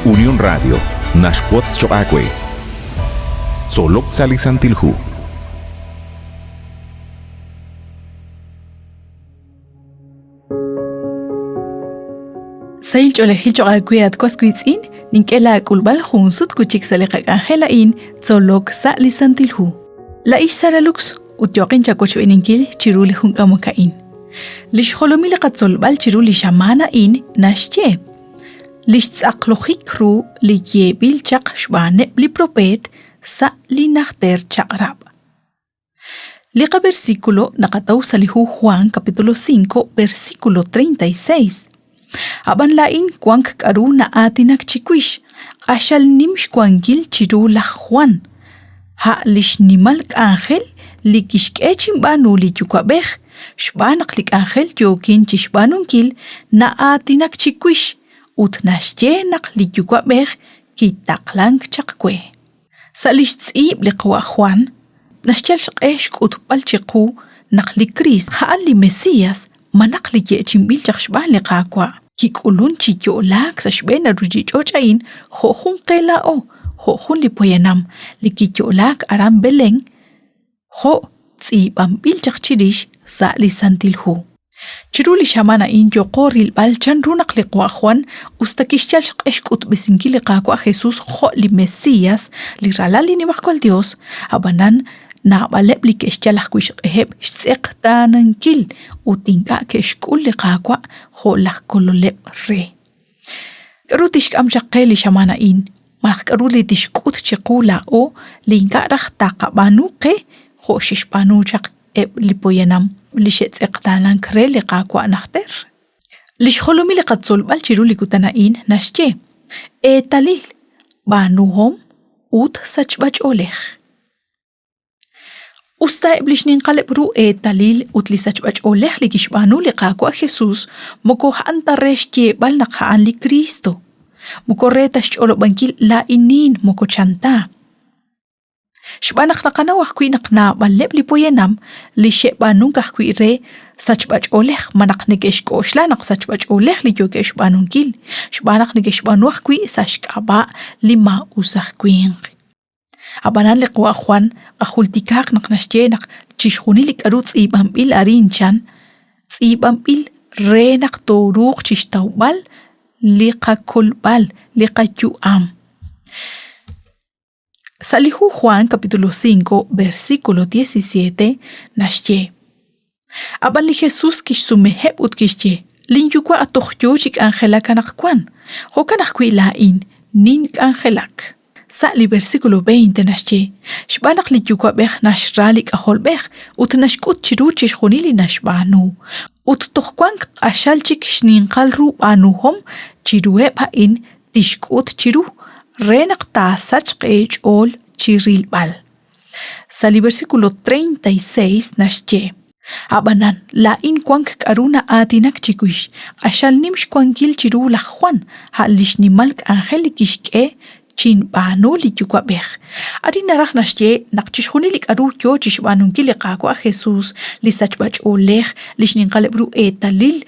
Unión Radio naxwotz choq' aawe. Tzolok sa' li Santil Hu. Sahil ch'oolejil choq' aawe at was wiitz'in, nink'e laak'ulb'al jun sut wi' chik sa' li qak'anjel a'in Tzolok sa' li Santil Hu. Laa'ix Sara Lux ut yooqin chawochb'eeninkil chiru li jun k'amok a'in. Li xjolomil li qatzolb'al chiru li xamaan a'in naxye li xtz'aqlojik ru li yeeb'il chaq xb'aaneb' li propeet sa' li Najter Chaq'rab'. Li qaversículo naqataw sa' li hu Juan capítulo 5 versículo 36. Ab'an laa'in wank k'aru na'aatinak chiwix, q'axal nim xwankil chiru laj Juan, a' li xnimal k'anjel li kixk'e chinb'aanu li Yuwa'b'ej, xb'aan naq li k'anjel yookin chi xb'aanunkil na'aatinak chiwix ut naxye naq li Yuwa'b'ej kitaqlank chaq we. Sa' li xtz'iib' li qawa' Jwan, naxyal xq'e xk'utb'al chiqu naq li Kriist a'an li Mesías malaj li yeechi'inb'il chaq xb'aan li Qaawa'. Kik'ulunk chi yo'laak sa' xb'een a ruuchich'och' a'in jo' jun qe laa'o, jo' jun li poyanam li kiyo'laak aran Belén, jo' tz'iib'anb'il chaq chirix sa' li Santil Hu. Chiru li xamaan a'in yooqo rilb'al chanru naq li Qawa' Jwan, us ta kixyal xq'e xk'utb'esinkil li Qaawa' Jesus jo' li Mesias, li Ralal li Nimajwal Yos, ab'anan naab'aleb' li ke'xyal ajwi' xq'eheb' xtz'eqtaanankil ut ink'a' ke'xk'ul li Qaawa' jo' laj Kololeb' re. K'aru tixk'am chaq qe li xamaan a'in? Malaj k'aru li tixk'ut chiqu laa'o li ink'a' raj taqab'aanu qe jo' xe'xb'aanu chaq eb' li poyanam li xe'tz'eqtaanank re li Qaawa' najter? Li xjolomil li qatzolb'al chiru li kutan a'in naxye, Eetalil, b'aanuhom ut sachb'ach'oolej. Us ta eb' li xninqaleb' ru eetalil ut li sachb'ach'oolej li kixb'aanu li Qaawa' Jesus moko a'an ta re xyeeb'al naq a'an li Kristo, moko re ta xch'olob'ankil laa'inin moko chan ta. Xb'aan naq naqanaw ajwi' naq naab'aleb' li poyanam li xe'b'aanunk ajwi' re sachb'ach'oolej malaj neke'xk'oxla naq sachb'ach'oolej li yookeb' xb'aanunkil, xb'aan naq neke'xb'aanu ajwi' sa' xk'ab'a' li maa'us aj winq. Ab'anan li qawa' Jwan qajultikaaq naq naxye naq chixjunil li k'aru tz'iib'anb'il arin chan, tz'iib'anb'il re naq tooruuq chi xtawb'al li qakolb'al, li qayu'am. Sa' li hu Juan capítulo 5 versículo 17 naxye: Ab'an li Jesús kixsumeheb' ut kixye, Linyuwa' toj yo chi k'anjelak anaqwan, jo'kan ajwi' laa'in nink'anjelak. Sa' li versículo 20 naxye, Xb'aan naq li Yuwa'b'ej naxra li K'ajolb'ej ut naxk'ut chiru chixjunil li naxb'aanu. Ut toj wank q'axal chik xninqal ru b'aanuhom chiruheb' a'in tixk'ut chiru, re naq taasachq eech'ool chi rilb'al. Sa' li versículo 36 naxye, Ab'anan, laa'in wank k'aru na'aatinak chiwix, q'axal nim xwankil chiru laj Jwan, a' li xnimal k'anjel li kixk'e chinb'aanu li Yuwa'b'ej. Arin naraj naxye naq chixjunil li k'aru yo chi xb'aanunkil li Qaawa' Jesus, li sachb'ach'oolej, li xninqaleb' ru eetalil,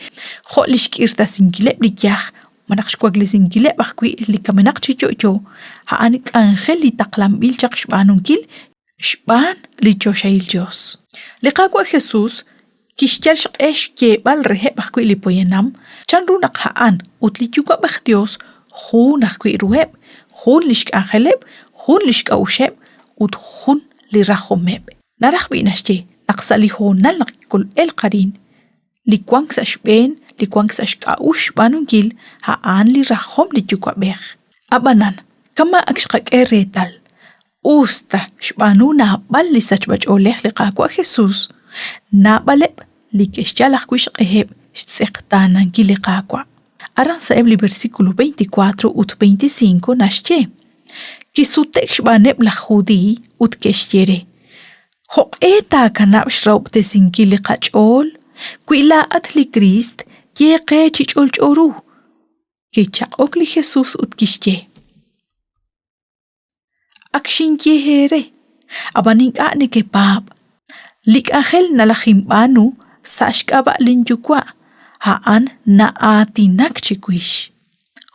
jo' li xk'irtasinkileb' li yaj malaj xwaklesinkileb' ajwi' li kamenaq chi yo'yo, a'an k'anjel li taqlanb'il chaq xb'aanunkil xb'aan li choxahil Yos. Li Qaawa' Jesus kixyal xq'e xyeeb'al reheb' ajwi' li poyanam chanru naq a'an ut li Yuwa'b'ej Yos jun ajwi' ruheb', jun li xk'anjeleb', jun li xk'a'uxeb' ut jun li rajomeb'. Naraj b'i' naxye naq sa' li hoonal naq kol'elq arin, li wank sa' xb'een li wank sa' xk'a'uxl xb'aanunkil a'an li rajom li Yuwa'b'ej. Ab'anan, kama' ak xqak'e reetal, us ta xb'aanu naab'al li sachb'ach'oolej li Qaawa' Jesus, naab'aleb' li ke'xyal ajwi' xq'eheb' xtz'eqtaanankil li Qaawa'. Aran sa'eb' li versículo 24 ut 25 naxye, Kisute'k xb'aaneb' laj Judiiy ut ke'xye re, Jo'q'e taakanab' xrahob'tesinkil li qach'ool? Wi laa'at li Kriist, ye qe chi ch'olch'o ru. Kichaq'ok li Jesus ut kixye: Ak xinye eere, ab'an ink'a' nekepaab'. Li k'anjel nalajinb'aanu sa' xk'ab'a' linYuwa', a'an na'aatinak chiwix.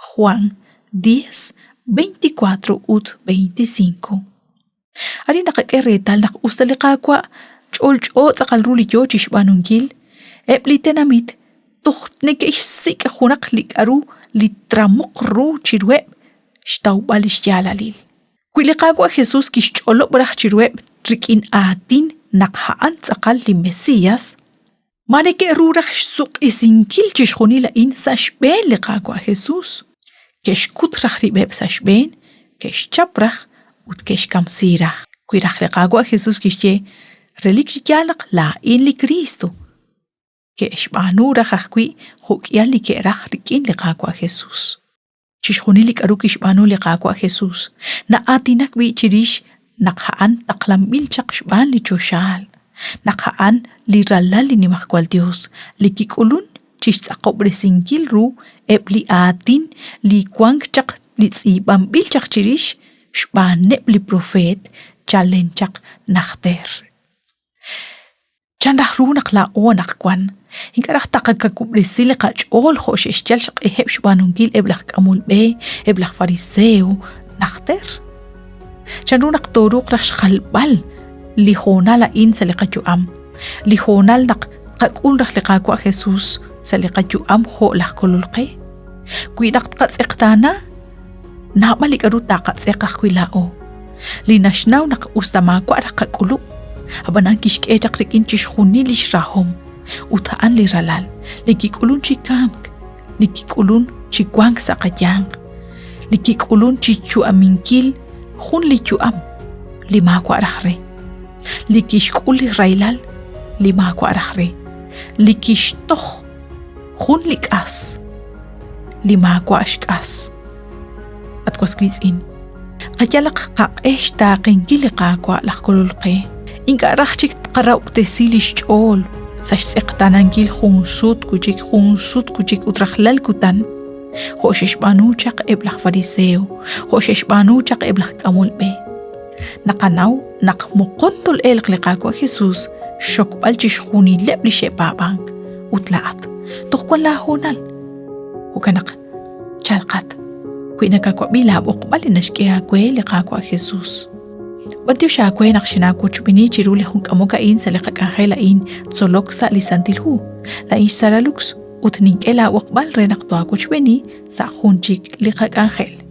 Juan 10, 24 ut 25. Arin naqak'e reetal naq usta li Qaawa' ch'olch'o tz'aqal ru li yo chi xb'aanunkil, eb' li tenamit toj neke'xsik' junaq li k'aru li tramoq ru chiruheb' xtawb'al li xyaalalil. Wi li Qaawa' Jesús kixch'olob' raj chiruheb' rik'in aatin naq a'an tz'aqal li Mesías, ma neke'ru raj xsuq'isinkil chixjunil a'in sa' xb'een li Qaawa' Jesús? Ke'xkut raj rib'eb' sa' xb'een, ke'xchap raj ut ke'xkamsi raj. Wi raj li Qaawa' Jesús kixye, Relik chi yaal naq laa'in li Kristo, ke'xb'aanu raj ajwi' jo'k'ihal li ke'raj rik'in li Qaawa' Jesús. Chixjunil li k'aru kixb'aanu li Qaawa' Jesus, na'aatinak b'i' chirix naq a'an taqlanb'il chaq xb'aan li choxaal, naq a'an li Ralal li Nimajwal Yos, li kik'ulun chi xtz'aqob'resinkil ru eb' li aatin li wank chaq li tz'iib'anb'il chaq chirix xb'aaneb' li propeet chalen chaq najter. Chan raj ru naq laa'o anaqwan ink'a' raj taqakawub'resi li qach'ool jo' xe'xyal xq'eheb' xb'aanunkil eb' laj k'amol b'e, eb' laj fariseo najter? Chan ru naq tooruuq raj xjalb'al li hoonal a'in sa' li qayu'am, li hoonal naq tqak'ul raj li Qaawa' Jesus sa' li qayu'am jo' laj Kolol qe? Wi naq tqatz'eqtaana, naab'al li k'aru taqatz'eq ajwi' laa'o. Li naxnaw naq usta maawa' raj qak'ulub', ab'anan kixk'e chaq rik'in chixjunil li xrahom ut a'an li ralal li kik'ulun chi kamk, li kik'ulun chi wank sa' qayanq, li kik'ulun chi yu'aminkil jun li yu'am li maawa' raj re, li kixk'ul li rahilal li maawa' raj re, li kixtoj jun li k'as li maawa' xk'as. At was wiitz'in, qayalaq qaq'e xtaaqenkil li Qaawa' laj Kolol qe. Ink'a' raj chik tqarahob'tesi li xch'ool sa' xtz'eqtaanankil jun sut wi' chik, jun sut wi' chik ut rajlal kutan, jo' xe'xb'aanu chaq eb' laj fariseo, jo' xe'xb'aanu chaq eb' laj k'amol b'e. Naqanaw naq moqon tol'elq li Qaawa' Jesús xxokb'al chixjunileb' li xe'paab'ank ut laa'at toj wan laahoonal. Jo'kan naq chalqat wi nakawab'i laab'oqb'al li naxk'e aawe li Qaawa' Jesús. B'antiox aawe naq xinaawochb'eni chiru li jun k'amok a'in sa' li qak'anjel a'in tzolok sa' li Santil Hu. Laa'in xSara Lux ut nink'e laab'oqb'al re naq tohaawochb'eni sa' jun chik li qak'anjel.